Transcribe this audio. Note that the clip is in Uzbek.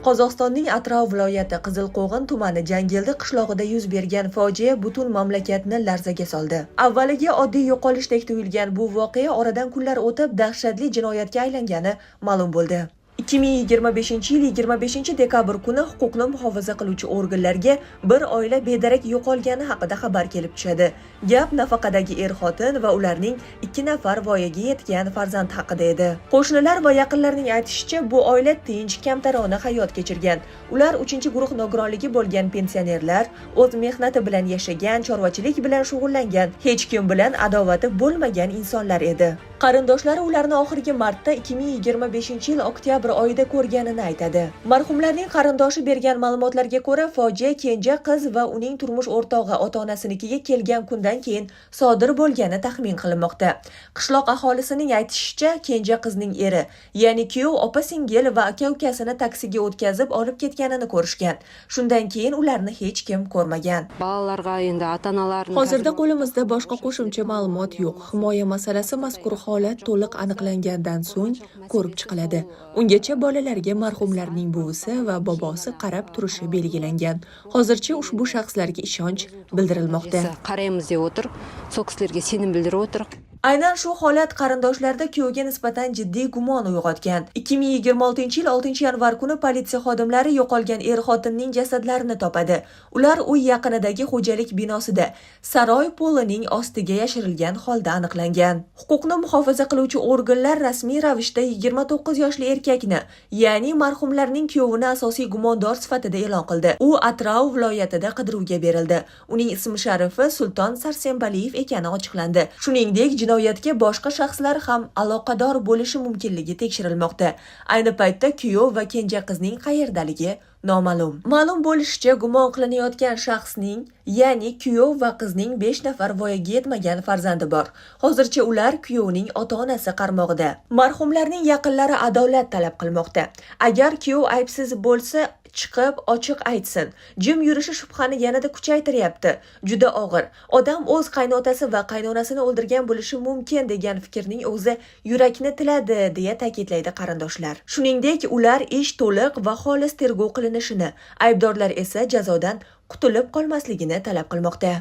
Qozog'istonning Atrau viloyati Qizilqo'g'in tumani Jangeldi qishlog'ida yuz bergan fojia butun mamlakatni larzaga soldi. Avvaliga oddiy yo'qolishdek tuyulgan bu voqea oradan kunlar o'tib dahshatli jinoyatga aylangani ma'lum bo'ldi. 2025-yil 25-dekabr kuni huquqni muhofaza qiluvchi organlarga bir oila bedarak yo'qolgani haqida xabar kelib tushadi. Gap nafaqadagi er-xotin va ularning 2 nafar voyaga yetgan farzandi haqida edi. Qo'shnilar va yaqinlarning aytishicha, bu oila tinch, kamtarona hayot kechirgan. Ular 3-guruh nogironligi bo'lgan pensionerlar, o'z mehnati bilan yashagan, chorvachilik bilan shug'ullangan, hech kim bilan adovati bo'lmagan insonlar edi. Qarindoshlari ularni oxirgi marta 2025-yil oktyabr oyida ko'rganini aytadi. Marhumlarning qarindoshi bergan ma'lumotlarga ko'ra, fojia kenja qiz va uning turmush o'rtog'i ota-onasinikiga kelgan kundan keyin sodir bo'lgani taxmin qilinmoqda. Qishloq aholisining aytishicha, kenja qizning eri, ya'ni kuyov opa-singil va aka-ukasini taksiga o'tkazib olib ketganini ko'rishgan. Shundan keyin ularni hech kim ko'rmagan. Балаларға енді ата аналарын Hozirda qo'limizda boshqa qo'shimcha ma'lumot yo'q. Himoya masalasi mazkur holat to'liq aniqlangandan so'ng ko'rib chiqiladi. Ungacha bolalarga marhumlarning buvisi va bobosi qarab turishi belgilangan. Hozircha ushbu shaxslarga ishonch bildirilmoqda. Қараймыз деп отыр, сол кісілерге сенім білдіріп отыр. Aynan shu holat qarindoshlarda kuyovga nisbatan jiddiy gumon uyg'otgan. 2026-yil 6-yanvar kuni politsiya xodimlari yo'qolgan er-xotinning jasadlarini topadi. Ular uy yaqinidagi xo'jalik binosida saroy polining ostiga yashirilgan holda aniqlangan. Huquqni muhofaza qiluvchi organlar rasmiy ravishda 29 yoshli erkakni, ya'ni marhumlarning kuyovini asosiy gumondor sifatida e'lon qildi. U Atrau viloyatida qidiruvga berildi. Uning ismi-sharifi Sulton Sarsenbaliyev ekani ochiqlandi. Shuningdek, jinoyatga boshqa shaxslar ham aloqador bo'lishi mumkinligi tekshirilmoqda. Ayni paytda kuyov va kenja qizning qayerdaligi noma'lum. Ma'lum bo'lishicha, gumon qilinayotgan shaxsning, ya'ni kuyov va qizning 5 nafar voyaga yetmagan farzandi bor. Hozircha ular kuyovning ota-onasi qarmog'ida. Marhumlarning yaqinlari adolat talab qilmoqda. Agar kuyov aybsiz bo'lsa, chiqib ochiq aytsin. Jim yurishi shubhani yanada kuchaytiryapti. Juda og'ir. Odam o'z qaynotasi va qaynonasini o'ldirgan bo'lishi mumkin degan fikrning o'zi yurakni tiladi, deya ta'kidlaydi qarindoshlar. Shuningdek, ular ish to'liq va xolis tergov qilinishini, aybdorlar esa jazodan qutulib qolmasligini talab qilmoqda.